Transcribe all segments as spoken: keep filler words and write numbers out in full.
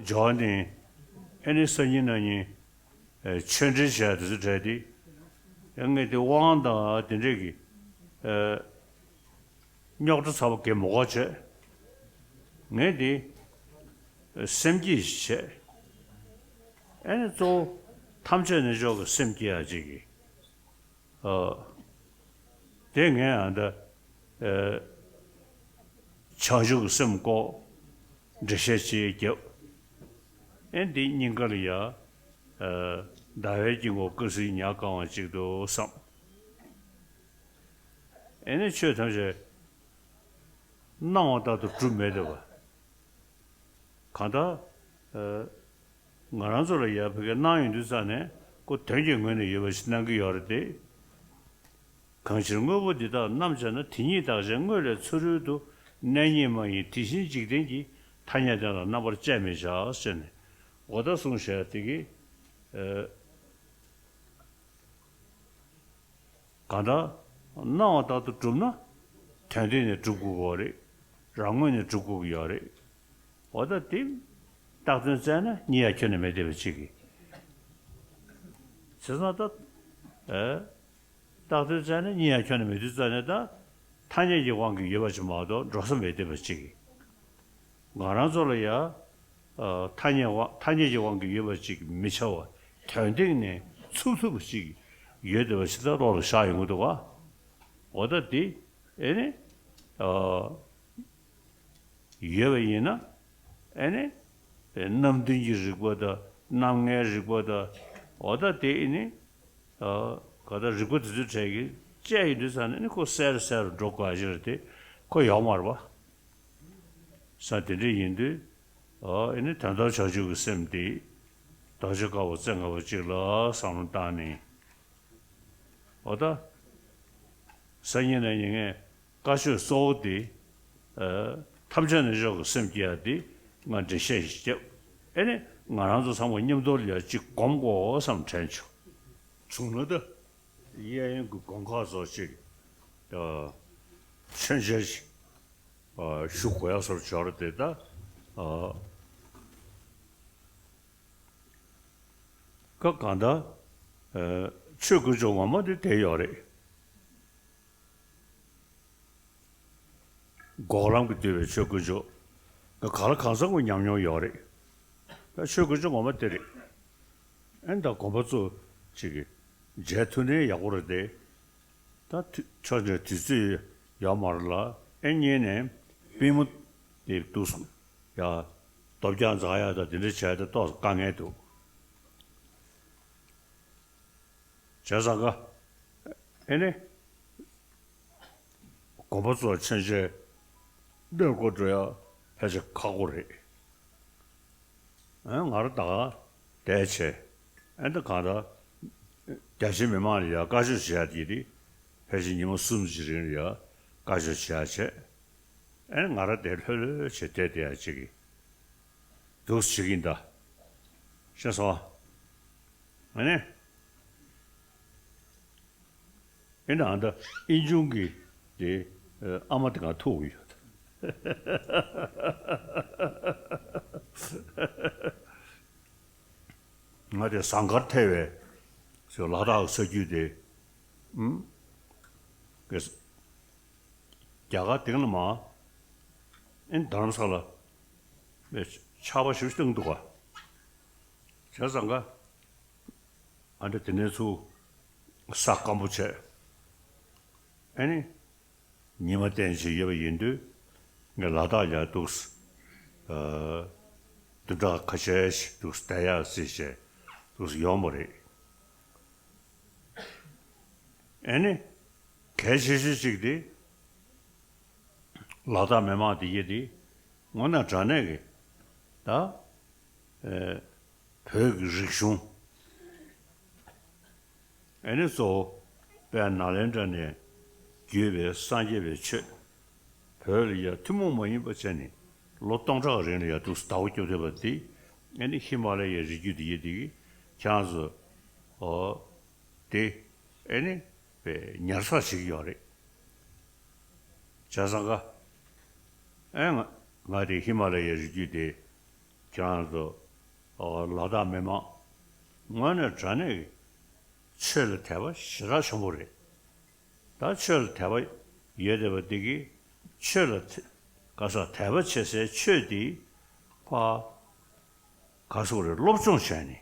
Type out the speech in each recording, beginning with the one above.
འཇོག་ནས་ཨེ་ནི་སང་ཉིན་གནངས་ཉིན་ཆོས་འབྲེལ་བྱས་དེ་ཚོ་བྲལ་ཏེ། ཡང་ངས་དེ་དབང་དང་དེ་འདྲས་ཀྱི་རྙོག་དྲ་ཚ་བ་གས་མ་གོ་བྱས། ངས་དེ་སེམས་བསྐྱེད་ཞིག་བྱས། ཨེ་ནི་གཙོ་བོ་ཐམས་ཅད་རྣལ་འབྱོར་གྱི་སེམས་བསྐྱེད་ཡ་ཅིག་གི། ཨ། དེ་ངས་ཨ་ད། ཨ། བྱང་ཆུབ་ཀྱི་སེམས་བསྐོར། འགྲེལ་བཤད་ཅིག་བརྒྱབ། ཨེ་འདི་སྙིང་ག་ལ་ཡ། ཨ། ཟླ་བའི་དཀྱིལ་འཁོར་དཀར་གསལ་ཉ་གང་བ་ཅིག་ཏུ་བསམ། ཨེ་ནི་ཆོས་ཐམས་ཅད་སྣང་བ་ལྟར་དུ་གྲུབ་མེད་དེ་བ། གང་ལྟར། ཨ། ང་རང་ཚོ་ལ་ཡ་ཕ་གི་སྣང་ཡོང་དུས་ཙ་ནས་ཁོ་དོན་གྱི་ངོས་ནས་ཡོད་པ་ཞིག་སྣང་གི་ཡོད་རེད་དེ། གང་ཕྱིར་དངོས་པོ་འདི་དག་རྣམ་དཔྱད་ན། དེ་ཉིད་བདག་ཅན་དངོས་ལས་ཚུ་རོལ་དུ། གནས་རྙེད་མ་ཡིན་དེ་བཞིན་འཇིག་རྟེན་གྱི། ཐ་སྙད་དོན་ལ་རྣམ་པར་དཔྱད་མི་བྱ་ཟེར་ནས། འོ་ད་གསུངས་བཞག་དེ་གི། ཨ། གང་ལྟར་སྣང་བ་ལྟར་དུ་གྲུབ་ན་དོན་སྟེང་ནས་གྲུབ་དགོས་ཀྱི་ཡོད་རེད། རང་ངོས་ནས་གྲུབ་དགོས་ཀྱི་ཡོད་རེད། འོ་ད་དེ་བཏགས་དོན་བཙལ་ན་རྙེད་ཡ་ཁྱོན་ནས་མེད་བསྡད་པ་ཅིག་གི། བྱས་ཙང་ད། ཨེ། བཏགས་དོན་བཙལ་ན་རྙེད་ཡ་ཁྱོན་ནས་མེད་དུས་ཙ་ནས་ད། ཐ་སྙད་ཀྱི་དབང་གིས་ཡོད་པ་ཅིག་མ་གཏོགས་འགྲོ་ས་མེད་བསྡད་པ་ཅིག་གི། ང་རང་ཚོ་ལ་ཡ། ཨ། ཐ་སྙད་དབང་ཐ་སྙད་ཀྱི་དབང་གིས་ཡོད་པ་ཅིག་མི་བྱ་བ། དོན་སྟེང་ནས་ཚུགས་ཐུབ་པ་ཅིག་ཡོད་བསྡད་པ་ཞིག་ད་བློ་ལ་ཤར་ཡོང་གི་འདུག་ག། འོ་ད་དེ་ཨེ་ནི། ཨ། ཡོད་པ་ཡིན་ན། ཨེ་ནི། རྣམ་བདུན་གྱི་རིག་པ་དང་རྣམ་ལྔའི་རིག་པ་དང་། འོ་ད་དེ་ཨེ་ནི། ཨ། ག་ད་རིག་པ་དེ་ཚོའི་གྲས་ཀྱིས་དཔྱད་ཡོང་དུས་ཙ་ནས་ཨེ་ནི་ཁོ་གསལ་རུ་གསལ་རུ་འགྲོ་དགོས་ཡ་ཅིག་རེད་དེ། ཁོ་ཡོད་མ་རེད་པ། ས་དེ་འདྲ་ཡིན་དུས། ཨ། ཨེ་ནི་དོན་དམ་བྱང་ཆུབ་ཀྱི་སེམས་དེ། རྡོ་རྗེ་དཀར་པོ་རྩེ་ལྔ་པོ་གཅིག་ལ་བསམ་བློ་བཏང་ནས། འོ་ད། སང་ཉིན་གནངས་ཉིན་ངས་བཀའ་ཆོས་གཙོ་བོ་དེ། ཨ། ཐམས་ཅད་རྣལ་འབྱོར་གྱི་སེམས་བསྐྱེད་ཡ་དེ་ང་འགྲེལ་བཤད་ཞིག་བརྒྱབ། ཨེ་ནི་ང་རང་ཚོ་ཚང་མ་མཉམ་དུ་ལ་ཡ་གཅིག་སྒོམ་དགོས་བསམ་དྲན་བྱུང་། བྱུང་ན་ད། གཡས་གཡོན་གྱི་དགོན་ཁག་ཚོ་ཅིག་ཨ། མཆོད་མཇལ་ཞིག་ཨ། ཞུ་དགོས་ཡ་བཟོ་འདྲ་ཅིག་ཡོད་རེད་དེ་ད། ཨ། ཀ་གང་ལྟར། ཨ། ཆོས་དཀོན་མཆོག་ངོ་མ་དེ་དེ་ཡོད་རེད། འགོག་ལམ་གྱིས་བསྡུས་པའི་ཆོས་དཀོན་མཆོག་ང་ག་ལ་གང་འཚམ་གྱི་ཉམས་མྱོང་ཡོད་རེད། ད་ཆོས་དཀོན་མཆོག་ངོ་མ་དེ་རེད། ཨེ་ད་དགོན་པ་ཚོ་ཅིག་གི་མཇལ་ཐུབ་ན་ཡག་པོ་རེད་དེ། ད་དུས་ཆོག་མཆན་དུས་ཚོད་ཡོད་མ་རེད་ལ། ཨེ་གཉིས་ནས་པུས་མོ་དེ་འདུག་སེ་ཡ། རྡོ་བརྒྱག་འཛེག་ཡ་ད་དེ་འདྲ་བྱས་ད་ཏོག་ཙམ་དཀའ་ངལ་འདུག་བྱས་ཙང་ཀ། ཨེ་ནི། དགོན་པ་ཚོ་མཆོད་མཇལ་གནས་སྐོར་འགྲོ་ཡ་ཕལ་ཆེར་ཁག་པོ་རེད། ཨེ་ང་རང་ད་ག་བསྡད་བྱས། ཨེ་འདི་གང་ལྟར། རྒྱ་ཆེ་མི་མང་ལ་ཡ་བཀའ་ཆོས་བྱེད་ཡ་དེ་དེ། ཕལ་ཆེར་ཉི་མ་གསུམ་གྱི་རིང་ལ་ཡ་བཀའ་ཆོས་བྱེད་ཡ་བྱས། ཨེ་ང་རང་དེ་ལྷོད་ལྷོད་བྱས་བསྡད་བསྡད་ཡ་ཅིག་གི། འདུག་བྱེད་ཀྱིན་གདའ། ཤེས་སོང་ཨ། ཨ་ནི། ཨེ་ན་ཨ་ད་ཨིན་ཆུང་གི་དེ་ཨ་མ་དེ་ག་ཐུག་ཡོད། ང་དེ་ཟངས་དཀར་ཐལ་བའི་ལ་དྭགས་ས་རྒྱུད་དེ། ཨུམ། རྒྱ་གར་དེང་ལ་མ། ཨེ་རྡ་རམ་ས་ལ་ཆར་པ་ཞིབ་བཏང་འདུག་ག་བྱས་ཙང་ཀ། ཨ་འདྲ་དེ་ནས་ཚུར་ས་སྐམ་པོ་བྱས། ཨ་ནི། ཉི་མ་བསྟན་བྱས་ཡོད་པ་ཡིན་དུས། ངས་ལ་དྭགས་ལ་འདུག་སེ། ཨ། བདུན་ཕྲག་ཁ་ཤས་ཤིག་འདུག་སེ་བསྡད་ཡག་རྩིས་བྱས་འདུག་སེ་ཡོང་བ་རེད། ཨ་ནི། གལ་ཆེ་ཤོས་གཅིག་དེ། ལ་དྭགས་མི་མང་དེ་གྱད་དེ། དངོས་གནས་དྲང་གནས་ཀྱི། ད། ཨེ། བོད་ཀྱི་རིག་གཞུང་། ཨེ་ནི་གཙོ་བོ་དཔལ་ནཱ་ལེནྡྲ་ནས་བརྒྱུད་པའི་སངས་རྒྱས་པའི་ཆོས། བོད་ལ་ཡ་ཐུན་མོང་མ་ཡིན་པ་བྱས་ནས་ལོ་སྟོང་ཕྲག་རིང་ལ་ཡ་འདུག་སེ་བདག་པོ་རྒྱབ་བསྡད་པ་དེ། ཨེ་ནི་ཧི་མ་ལ་ཡའི་རི་རྒྱུད་དེ་གྱད་དེ་གིས་ཁྱེད་རང་ཚོ། ཨོ། དེ། ཨེ་ནི། པའི་ཉར་ཚགས་བྱེད་ཀྱི་ཡོད་རེད། བྱས་ཙང་ཀ། ཨེ་ང་ང་དེ་ཧི་མ་ལ་ཡའི་རི་རྒྱུད་དེ། ཁྱེད་རང་ཚོ་ལ་དྭགས་མི་མང་དངོས་གནས་དྲང་གནས་ཀྱི་ཆོས་ལ་དད་པ་ཞེ་དྲག་ཆེན་པོ་རེད། ད་ཆོས་ལ་དད་པ་ཡོད་བསྡད་པ་འདི་གིས་ཆོས་ལ་དད་ག་ས་དད་པ་བྱེད་སའི་ཆོས་འདི་ཕ་ག་སོགས་རེ་སློབ་སྦྱོང་བྱས་ནས་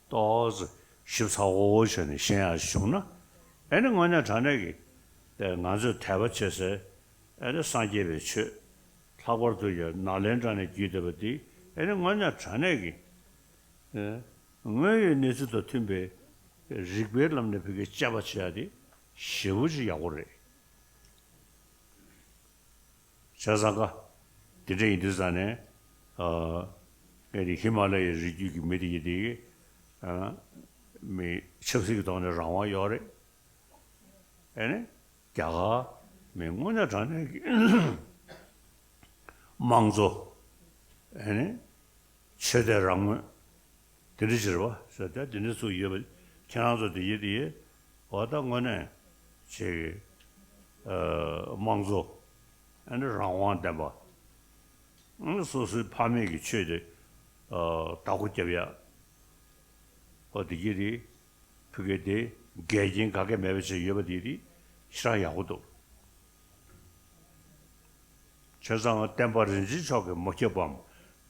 ཏོག་ཙམ་ཞིབ་ཚགས་པོ་བྱས་ནས་ཤེས་ཡག་བྱུང་ན། ཨེ་ནི་དངོས་གནས་དྲང་གནས་ཀྱི་ང་ཚོས་དད་པ་བྱེད་སའི་ཨེ་ནི་སངས་རྒྱས་པའི་ཆོས་ལྷག་པར་དུ་ཡང་ནཱ་ལེནྡྲ་ནས་བརྒྱུད་བསྡད་པ་འདི་ཨེ་ནི་དངོས་གནས་དྲང་གནས་ཀྱི་དངོས་ཡོད་གནས་ཚུལ་དང་མཐུན་པའི་རིགས་པའི་ལམ་ནས་བོད་སྐད་དཔྱད་པ་བྱེད་ཡ་དེ་ཞེ་པོ་ཅིག་ཡག་པོ་རེད། བྱས་ཙང་ཀ་དེ་འདྲ་ཡིན་དུས་ཙང་ནས་ཨ་ངས་དེ་ཧི་མ་ལ་ཡའི་རི་རྒྱུད་ཀྱི་མི་དེ་ཡི་དེ་ཨ་མི་ཆབ་སྲིད་ཀྱི་ཐོག་ནས་རང་དབང་ཡོད་རེད། ཨེ་ནི་རྒྱ་གར་མི་དངོས་གནས་དྲང་གནས་ཀྱི་དམངས་གཙོ་ཨེ་ནི་ཆོས་དད་རང་མོས་དེ་འདྲ་ཅིག་རེད་བ། ཟེར་ཏེ་དེ་འདྲ་ཚུགས་ཡོད་པ། ཁྱེད་རང་ཚོ་དེ་ཡི་དེ་ཡི་འོ་ད་དངོས་གནས་ཅིག་དམངས་གཙོ་ཨེ་ནི་རང་དབང་ལྡན་པ། སོ་སོའི་ཕ་མེས་ཀྱི་ཆོས་དེ་བདག་པོ་རྒྱབ་ཡ། འོ་དེ་ཡི་དེ། ཕ་གི་དེ་འགལ་རྐྱེན་ག་གེ་མེད་པ་ཞིག་ཡོད་པ་དེ་དེ་ཞེ་དྲག་ཡག་པོ་འདུག་བྱས་ཙང་བསྟན་པ་རིན་ཆེན་མཆོག་གིས་མ་ཁྱབ་པའམ།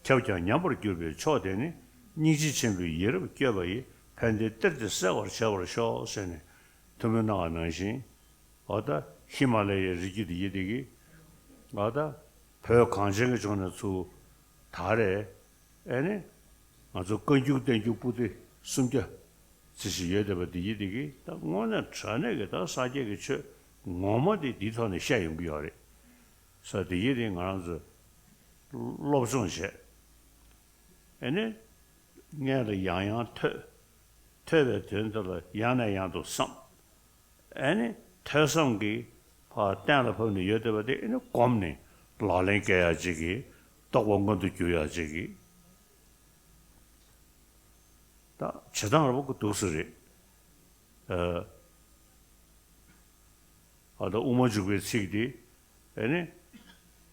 ཁྱབ་ཀྱང་ཉམས་པར་གྱུར་པའི་མཆོག་དེ་ནི། སྙིང་རྗེ་ཆེན་པོས་ཡིད་རབ་བསྐྱོད་པ་ཡིས། ཕན་བདེའི་གཏེར་དེ་གསལ་བར་བྱེད་པར་ཤོག་ཟེར་ནས་ཐུགས་སྨོན་གནང་བ་ནང་བཞིན། འོ་ད་ཧི་མ་ལ་ཡའི་རི་རྒྱུད་དེ་ཡི་དེ་གི་འོ་ད་བོད་གངས་ཅན་གྱི་ལྗོངས་ནས་ཚུར་ད་རེས། ཨེ་ནི། ང་ཚོ་བཀའ་འགྱུར་བསྟན་འགྱུར་པོ་ཏི་སུམ་བརྒྱ་ཙམ་ཞིག་ཡོད་བསྡད་པ་འདི་ཡི་དེ་གི་ད་དངོས་གནས་དྲང་གནས་ཀྱི་ད་སངས་རྒྱས་ཀྱི་ཆོས་ངོ་མ་དེ་འདིའི་ཐོག་ནས་བཤད་ཡོང་གི་ཡོད་རེད། ས་དེ་ཡི་དེ་ང་རང་ཚོ་སློབ་སྦྱོང་བྱས། ཨེ་ནི། སྔོན་ལ་ཡང་ཡང་ཐོས། ཐོས་པའི་དོན་དེ་ལ་ཡང་ནས་ཡང་དུ་བསམ། ཨེ་ནི་ཐོས་བསམ་གྱིས་ཕར་གཏན་ལ་ཕབ་ནས་ཡོད་བསྡད་པ་དེ་ཨེ་ནི་སྒོམ་ནས་ལག་ལེན་བཀལ་ཡག་ཅིག་གིས་རྟོགས་པ་མངོན་དུ་གྱུར་ཡག་ཅིག་གིས། ད་བྱེད་སྟངས་ར་བ་ཀུ་འདུག་སེ་རེད། ཨ་ཨ་ད་དབུ་མ་འཇུག་པའི་ཚིག་འདི་ཨེ་ནི།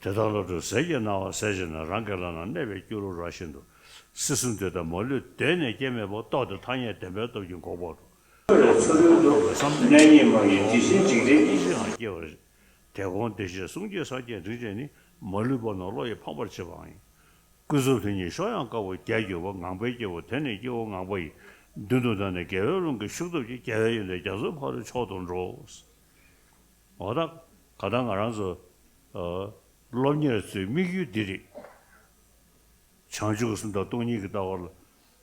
དེ་ལྟར་བློ་གྲོས་ཟས་ཀྱི་སྣང་བ་ཟད་ཕྱིར་ན། རང་གི་ལག་ན་གནས་པའི་སྐྱུ་རུ་ར་བཞིན་དུ། སྲིད་གསུམ་འདི་དག་མ་ལུས་གདོད་ནས་སྐྱེ་མེད་པར། རྟོགས་ཏེ་ཐ་སྙད་བདེན་པའི་སྟོབས་ཀྱིས་འགུགས་པར་འགྲོ། ཚུ་རོལ་དུ་གནས་རྙེད་མ་ཡིན་དེ་བཞིན་འཇིག་རྟེན་གྱི། ཡང་སྐྱེ་བར། དེ་དགོངས་བདེ་གཤེགས་གསུང་གཅིག་སངས་རྒྱས་འབྲིང་ཆེན་ནི། མ་ལུས་པ་རྣམས་བློ་ཡིས་ཕམ་པར་བྱེད་པའང་ཡིན། ཀུན་རྫོབ་དོན་གཉིས་ཤོར་ཡང་དཀའ་བ་བརྒྱད་གྱུར་པ། ངང་པའི་སྐྱེ་བོ་དེ་ནི་སྐྱེ་བོ་ངང་པ་ཡི། མདུན་དུ་བདར་ནས་དགེ་བའི་རླུང་གིས་ཤུགས་སྟོབས་ཀྱིས། རྒྱལ་བའི་ཡོན་ཏན་རྒྱ་མཚོའི་ཕ་རོལ་མཆོག་ཏུ་འགྲོ། འོ་ད་ག་ད་ང་རང་ཚོ་ཨ་སློབ་གཉེར་ཚོའི་དམིགས་ཡུལ་འདི་རེད། བྱང་ཆུབ་སེམས་དང་སྟོང་ཉིད་ཀྱི་ལྟ་བ་ལ་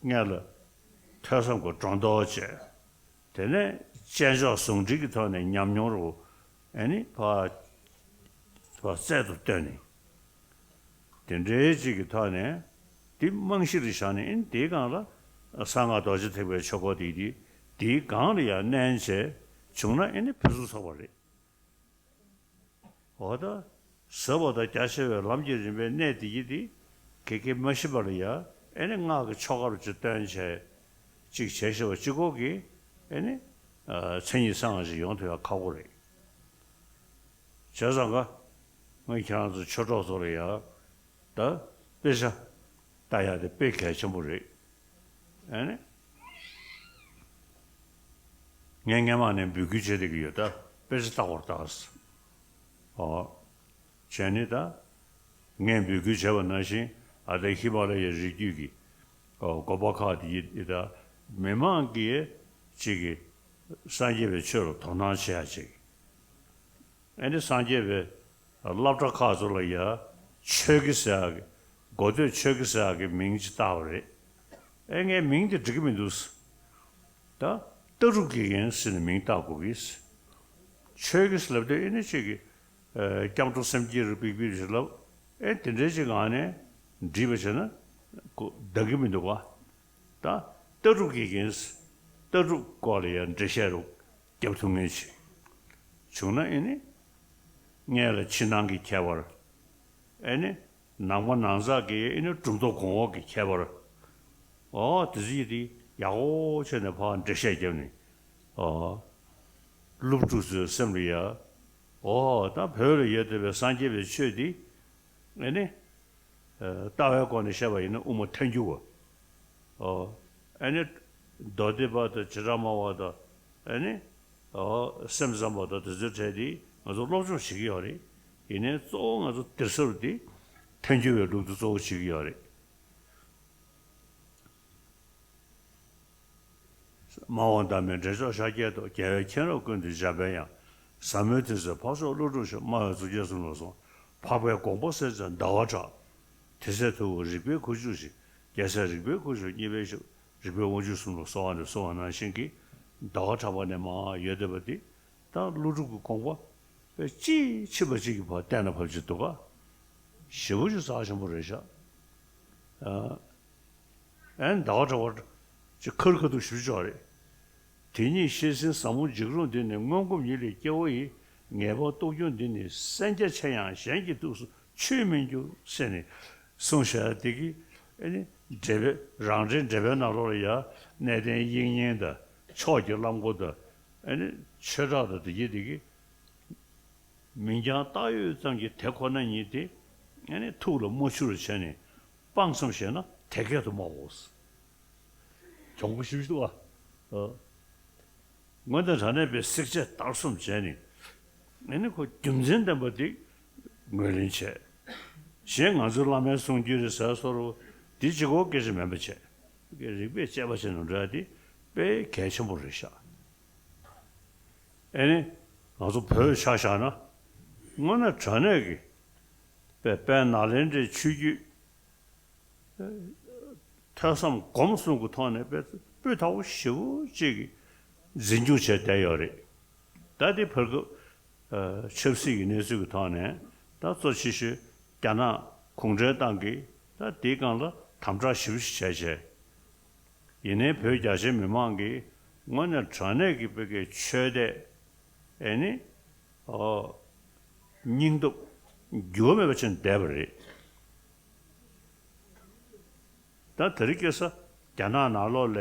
སྔོན་ལ་ཐོས་བསམ་གྱི་སྒྲོ་འདོགས་བཅད། དེ་ནས་དཔྱད་འཇོག་ཟུང་འབྲེལ་གྱི་ཐོག་ནས་ཉམས་མྱོང་རུ་ཨེ་ནི་ཕར་ཕར་རྩལ་དུ་བཏོན་ནས། དེ་འདྲའི་ཅིག་གི་ཐོག་ནས་དེ་རྨང་གཞི་རུ་བཞག་ནས་ཨེ་ནི་དེའི་སྒང་ལ་གསང་སྔགས་རྡོ་རྗེ་ཐེག་པའི་ཆོས་སྐོར་དེ་དེ་དེའི་སྒང་ལ་ཡང་གནས་བྱས་བྱུང་ན་ཨེ་ནི་ཕུན་སུམ་ཚོགས་པ་རེད། འོ་ད། ཟབ་པ་དང་རྒྱ་ཆེ་བའི་ལམ་གྱི་རིམ་པའི་གནད་འདི་ཡི་དེ། གེ་གེ་མ་ཤི་བ་ལ་ཡ། ཨེ་ནི་སྔགས་ཀྱི་ཆོ་ག་རུ་ཅིག་སྟོན་བྱས། ཅིག་བྱས་ཤེས་པ་གཅིག་པོ་གིས། ཨེ་ནི། མཚན་ཉིད་གསང་བ་ཞིག་ཡོང་ཐུབ་ཡ་ཁག་པོ་རེད། བྱས་ཙང་ཀ། ང་ཁྱེད་རང་ཚོ་ཆོས་གྲོགས་ཚོ་ལ་ཡ། ད། དཔེ་ཆ། ལྟ་ཡག་དེ་དཔེ་གལ་ཆེན་པོ་རེད། ཨ་ནི། ངས་སྔན་མ་ནས་འབོད་སྐུལ་བྱེད་བསྡད་ཀྱི་ཡོད་ད། དཔེ་ཆ་ལྟ་བར་ལྟ། ཨོ། བྱས་ནས་ད། ངས་འབོད་སྐུལ་བྱས་པ་ནང་བཞིན་ཨ་ད་ཧི་མ་ལ་ཡའི་རི་རྒྱུད་ཀྱི། ཨོ་དགོན་པ་ཁག་དེ་ཡི་ད། མི་མང་གིས་ཅིག་གི། སངས་རྒྱས་པའི་ཆོས་ལ་དོ་སྣང་བྱེད་ཡག་ཅིག་ཨེ་ནི་སངས་རྒྱས་པའི་སློབ་གྲྭ་ཁག་ཚོ་ལ་ཡ་ཆོས་དགེ་ཟེར་ཡག་གི་འགོ་སྟོད་ཆོས་དགེ་ཟེར་ཡག་གི་མིང་ཅིག་བཏགས་པ་རེད། ཨེ་ངས་མིང་དེ་འགྲིག་གི་མི་འདུག་ད་ལྟ་གྲུབ་དགེ་རྒན་ཟེར་ནས་མིང་བཏགས་དགོས་ཀྱི། ཆོས་དགེ་ཟེར་ལབ་དུས་ཨེ་ནི་ཅིག་གི་སྐྱབས་འགྲོ་སེམས་བསྐྱེད་རུ་པིག་པིག་ཞིག་ལབ། ཨེ་དེ་འདྲའི་ཅིག་ངང་ནས་འབྲི་བ་བྱས་ན་གོ་བདག་གི་མི་འདུག་ག་ད་ལྟ་གྲུབ་དགེ་རྒན། ལྟ་གྲུབ་སྐོར་ལ་ཡང་འགྲེལ་བཤད་རུ་རྒྱབ་ཐུབ་མཁན་ཞིག་བྱུང་ན་ཨེ་ནི། སྔོན་ལ་ཕྱི་ནང་གི་ཁྱད་པར། ཨེ་ནི། ནང་པ་ནང་ཚགས་ཀྱི་ཨེ་ནི་གྲུབ་མཐའ་གོང་འོག་གི་ཁྱད་པར། ཨོ་དེ་ཚོ་ཡི་དེ་ཡག་པོ་བྱས་ནས་ཕར་འགྲེལ་བཤད་བརྒྱབ་ནས། ཨོ། སློབ་ཕྲུག་ཚོའི་སེམས་ལ་ཡ། ཨོ་ད་བོད་ལ་ཡོད་བསྡད་པའི་སངས་རྒྱས་པའི་ཆོས་འདི། ཨེ་ནི། ལྟ་བའི་སྒོ་ནས་བཤད་པ་ཡིན་ན་དབུ་མ་ཐལ་འགྱུར་བ། ཨོ། ཨ་ནི། མདོ་སྡེ་པ་དང་བྱེ་བྲག་སྨྲ་བ་དང་། ཨ་ནི། ཨོ། སེམས་ཙམ་པ་དང་དེ་ཚོའི་གྲས་དེ་ང་ཚོ་སློབ་སྦྱོང་བྱེད་ཀྱི་ཡོད་རེད། ཡིན་ནའི་གཙོ་བོ་ང་ཚོ་དེར་ཟུར་དེ་ཐལ་འགྱུར་བའི་ལུགས་དེ་གཙོ་བོ་བྱེད་ཀྱི་ཡོད་རེད། སྨྲ་བ་བདག་མེད་འདྲེན་མཆོག་ཤཱཀྱའི་ཏོག་རྒྱལ་བའི་མཁྱེན་རབ་ཀུན་ཏུ་འཇམ་པའི་དབྱངས། ཟབ་མོའི་ཐུགས་སྲས་འཕགས་མཆོག་ཀླུ་སྒྲུབ་མཆོག་སྨྲ་བའི་གཙུག་རྒྱན་གསུམ་ལ་སོགས། འཕགས་པའི་དགོངས་པ་གསལ་མཛད་ཟླ་བ་གྲགས། དེ་སྲས་ཐུ་བོ་རིག་པའི་ཁུ་བྱུག་ཅིག་རྒྱལ་སྲས་རིག་པའི་ཁུ་བྱུག་གཉིས་པའི་ཞབས། རིག་པའི་དབང་ཕྱུག་གསུམ་ལ་གསོལ་བ་འདེབས་གསུངས་པ་ནང་བཞིན་གྱི་ཟླ་བ་གྲགས་པ་ནས་མར་ཡོད་བསྡད་པ་འདི་ད་ཀླུ་སྒྲུབ་ཀྱི་དགོངས་པ་དཔེ་ཅིག་ཕྱིན་པ་ཅིག་གི་བར་བལྟས་ན་ཕལ་ཆེར་འདུག་ག་ཞེ་པོ་ཅིག་རྩ་ཆེན་པོ་རེད་ཤག་ཨ། ཨན་ཟླ་བ་གྲགས་པ་ཅིག་ཁ་རུ་ཁ་ཐུག་ཞུ་ཆོག་རེད། དེ་ཉིད་ཤེས་ཟིན་ཟབ་མོ་འཇིགས་རུང་འདི་ནི། སྔོན་གོམས་ཉིད་ལས་སྐྱེ་བོ་ཡི། ངེས་པ་རྟོགས་འགྱུར་འདི་ནི་སེམས་རྒྱ་ཆེ་ཡང་གཞན་གྱི་ཐུགས་སུ་ཆུད་མི་འགྱུར་ཟེར་ནས་གསུངས་བཞག་དེ་གི་ཨ་ནི་འགྲེལ་པའི་རང་འགྲེལ་འགྲེལ་པའི་ནང་ལོགས་ལ་ཡ་གནས་བརྟན་དབྱིག་གཉེན་དང་ཕྱོགས་ཀྱི་བླ་མགོ་དང་ཨ་ནི་ཆོས་གྲགས་དང་དེ་གི་དེ་གི་མིང་རྐྱང་བཏགས་ཡོད་ཙམ་གྱིས་དེ་ཁོ་ན་ཉིད་དེ་ཨ་ནི་ཐུགས་ལ་མ་ཆུད་པར་བྱས་ནས་སྤང་ཙམ་བྱས་ན་དེ་སྐད་དུ་སྨྲའོ། གྱོང་པོ་ཞེ་པོ་ཞིག་འདུག་ཨ། དངོས་གནས་དྲང་གནས་པའི་བསྲེག་བཅད་བརྡར་གསུམ་བྱས་ནས་ཨ་ནི་ཁོ་རྒྱུ་མཚན་ལྡན་པ་དེ་ངོས་ལེན་བྱས། གཞན་ང་ཚོའི་བླ་མའི་གསུང་རྒྱུན་རེད་ཟེར་སོགས་དེ་གཅིག་པོ་སྐད་ཆ་མིན་པ་བྱས། རིགས་པས་དཔྱད་པ་བྱས་ནས་འགྲོ་ཡ་དེ་དཔེ་གལ་ཆེན་པོ་རེད་ཤག་ཨེ་ནི། ང་ཚོ་བོད་ཆ་བཞག་ན། དངོས་གནས་དྲང་གནས་ཀྱི། དཔེ་དཔལ་ནཱ་ལེནྡྲའི་ཆོས་བརྒྱུད། ཐོས་བསམ་སྒོམ་གསུམ་གྱི་ཐོག་ནས་དཔེ་སྤུས་དག་པོ་ཞེ་པོ་ཅིག་གིས་འཛིན་སྐྱོང་བྱས་བསྡད་ཡོད་རེད། ད་དེ་བར་སྐབས། ཆབ་སྲིད་ཀྱི་གནས་ཚུལ་གྱི་ཐོག་ནས་ད་གཙོ་ཆེ་ཤོས་རྒྱ་ནག་གུང་ཁྲན་ཏང་གིས་ད་དེའི་སྒང་ལ་དམ་དྲག་ཞེ་པོ་ཞིག་བྱས་བྱས། ཡིན་ནའི་བོད་རྒྱ་ཆེའི་མི་མང་གིས་དངོས་གནས་དྲང་གནས་ཀྱི་བོད་ཀྱི་ཆོས་དད་ཨེ་ནི་ཨོ་སྙིང་སྟོབས་འགྱུར་བ་མེད་པ་ཅན་བསྡད་པ་རེད། ད་དེ་རིང་ཁ་སང་རྒྱ་ནག་ནང་ལོགས་ལ་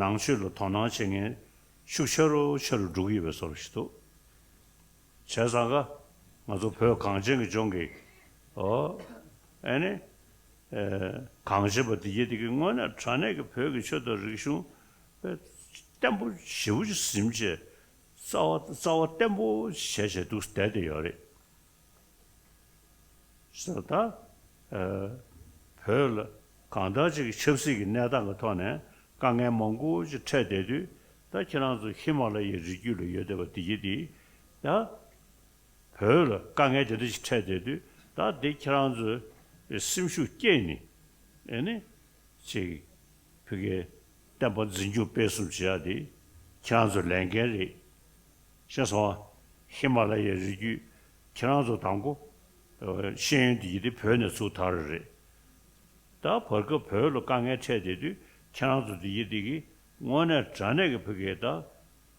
ནང་ཆོས་ལ་དོ་སྣང་བྱེད་མཁན་ཤུགས་ཆེ་རུ་ཆེ་རུ་འགྲོ་གི་ཡོད་པའི་བཟོ་འདྲ་ཞིག་འདུག་བྱས་ཙང་ཀ་ང་ཚོ་བོད་གངས་ཅན་གྱི་ལྗོངས་ཀྱི་ཨོ་ཨེ་ནི་ཨེ་གངས་ཅན་པ་འདི་གྱད་འདི་གི་དངོས་གནས་དྲང་གནས་ཀྱི་བོད་ཀྱི་ཆོས་དང་རིག་གཞུང་བརྟན་པོ་ཞེ་པོ་ཅིག་ཟིན་བྱས་རྩ་བ་རྩ་བ་བརྟན་པོ་བྱས་བྱས་འདུག་བསྡད་དེ་ཡོད་རེད། ཟེར་ད། ཨ། བོད་ལ་གང་ལྟར་ཅིག་གི་ཆབ་སྲིད་ཀྱི་གནས་སྟངས་ཀྱི་ཐོག་ནས་དཀའ་ངལ་མང་པོ་ཅིག་འཕྲད་བསྡད་དུས་ད་ཁྱེད་རང་ཚོ་ཧི་མ་ལ་ཡའི་རི་རྒྱུད་ལ་ཡོད་བསྡད་པ་འདི་གྱད་འདི་ད། བོད་ལ་དཀའ་ངལ་དེ་འདྲ་ཞིག་འཕྲད་བསྡད་དུས་ད་འདི་ཁྱེད་རང་ཚོས་སེམས་ཤུགས་བསྐྱེད་ནས་ཨེ་ནི་ཅིག་བོད་ཀྱི་བསྟན་པ་འཛིན་སྐྱོང་སྤེལ་གསུམ་བྱེད་ཡ་དེ་ཁྱེད་རང་ཚོའི་ལས་འགན་རེད། ཤེས་སོང་ཨ། ཧི་མ་ལ་ཡའི་རི་རྒྱུད་ཁྱེད་རང་ཚོ་དང་པོ་ཤེས་ཡོན་དེ་གྱད་དེ་བོད་ནས་ཚུར་དར་བ་རེད། ད་བར་སྐབས་བོད་ལ་དཀའ་ངལ་འཕྲད་བསྡད་དུས་ཁྱེད་རང་ཚོ་དེ་གྱད་དེ་གིས་དངོས་གནས་དྲང་གནས་ཀྱི་བོད་ཀྱི་ད་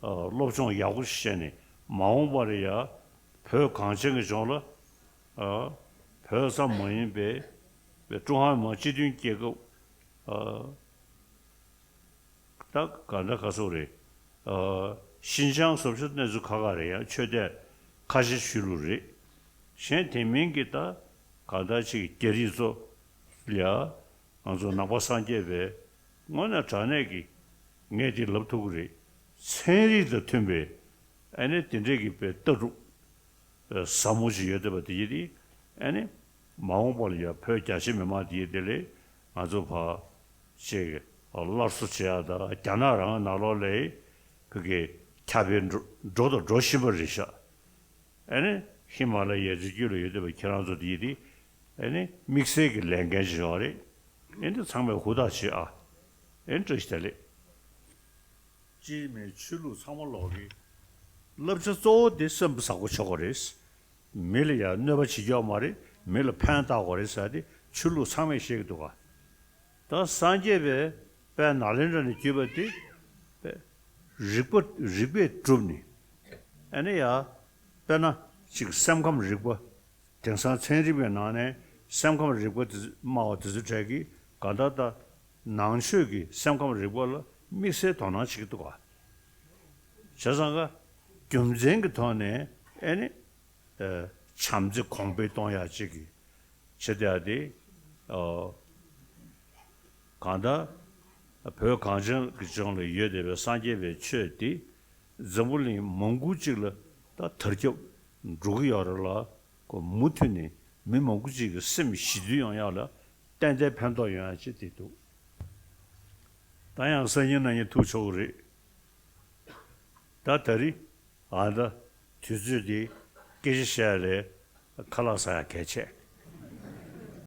སློབ་སྦྱོང་ཡག་པོ་ཞིག་བྱས་ནས་མ་འོངས་པ་ལ་ཡ་བོད་གངས་ཅན་གྱི་ལྗོངས་ལ་བོད་ཙམ་མ་ཡིན་པའི་པའི་ཀྲུང་ཧྭ་མི་དམངས་སྤྱི་མཐུན་རྒྱལ་ཁབ། ད་ག་འདྲ་ག་ཚོད་རེད། ཨ། ཤིན་ཅང་སོགས་ཆུ་གནས་ཚུལ་ཁག་ཁག་རེད་ཡང་ཆོས་དད་ཁ་ཆེ་ཆོས་ལུགས་རེད། གཞན་དེ་མིན་གྱི་ད་ག་འདྲ་ཅིག་རྒྱ་རིགས་ཚོ་ལ་ང་ཚོ་ནང་པ་སངས་རྒྱས་པའི་དངོས་གནས་དྲང་གནས་ཀྱི་ངས་འདི་ལབ་ཐུབ་ཀྱི་རེད། ཚན་རིག་དང་མཐུན་པའི་ཨ་ནི་དེ་འདྲས་ཀྱི་པའི་ལྟ་གྲུབ། ཟབ་མོ་ཞིག་ཡོད་བསྡད་པ་དེ་ཡིན་དེ། ཨ་ནི། མ་འོངས་པ་ལ་ཡང་བོད་རྒྱ་ཆེ་མི་མང་དེ་ཡིན་དེ་ལས་ང་ཚོ་ཕར་ཅིག་སླར་གསོ་བྱེད་ཡ་དང་རྒྱ་ནག་རང་ནང་ལོགས་ལ་བོད་ཀྱི་ཁྱབ་སྤེལ་འགྲོ་འགྲོ་དང་འགྲོ་བཞིན་པ་རེད་ཤག་ཨ་ནི། ཧི་མ་ལ་ཡའི་རི་རྒྱུད་ལ་ཡོད་བསྡད་པ་ཁྱེད་རང་ཚོ་དེ་ཡིན་དེ། ཨ་ནི། དམིགས་བསལ་གྱི་ལས་འགན་ཞིག་ཡོད་རེད། ཨ་ནི་ཚང་མས་ཧུར་ཐག་བྱེད་ཨ། ཨ་ནི་བཀྲ་ཤིས་བདེ་ལེགས། སྤྱིར་མིའི་ཆོས་ལུགས་ཚང་མ་ལོག་གི་བསླབ་བྱ་གཙོ་བོ་དེ་སེམས་པ་བཟང་པོ་བྱེད་དགོས་རེད། མི་ལ་ཡང་གནོད་པ་བྱེད་རྒྱུ་མ་རེད། མི་ལ་ཕན་བཏགས་དགོས་རེད་ཟེར་ཏེ་ཆོས་ལུགས་ཚང་མས་བཤད་ཀྱི་འདུག་ག་ད་སངས་རྒྱས་པའི་དཔལ་ནཱ་ལེནྡྲ་ནས་བརྒྱུད་པ་དེ་རིག་པ་རིག་པས་གྲུབ་ནས་ཨ་ནི་ཡང་དཔེར་ན་ཅིག་སེམས་ཁམས་རིག་པ། དེང་སང་ཚན་རིག་པའི་ནང་ནས་སེམས་ཁམས་རིག་པ་དེ་སྨྲ་བ་དེ་ཚོའི་གྲས་ཀྱིས་གང་ལྟར་ད་ནང་ཆོས་ཀྱི་སེམས་ཁམས་རིག་པ་ལ་དམིགས་བསལ་དོ་སྣང་བྱེད་ཀྱི་འདུག་ག་བྱས་ཙང་ཀ་རྒྱུ་མཚན་གྱི་ཐོག་ནས་ཨེ་ནི་བྱམས་བརྩེ་གོང་འཕེལ་གཏོང་ཡག་ཅིག་གི་བྱེད་བསྡད་ཡ་དེ་ ཨོ། གང་ལྟར་བོད་གངས་ཅན་གྱི་ལྗོངས་ལ་ཡོད་བསྡད་པའི་སངས་རྒྱས་པའི་ཆོས་དེ་འཛམ་བུ་གླིང་མང་པོ་ཅིག་ལ་ད་དར་ཁྱབ་འགྲོ་གི་ཡོད་རེད་ལ། ཁོ་མུ་མཐུད་ནས་མི་མང་པོ་ཅིག་གི་སེམས་ཞི་དུལ་ཡོང་ཡག་ལ་ཏན་ཏན་ཕན་ཐོགས་ཡོང་ཡག་ཅིག་དེ་འདུག་ད་ཡང་སང་ཉིན་གནངས་ཉིན་ཐུག་ཆོག་གི་རེད། ད་ད་རེས་ཨ་ད་དུས་ཚོད་དེ་སྐད་ཆ་བཤད་ལས་ཁ་ལག་ཟ་ཡག་གལ་ཆེ།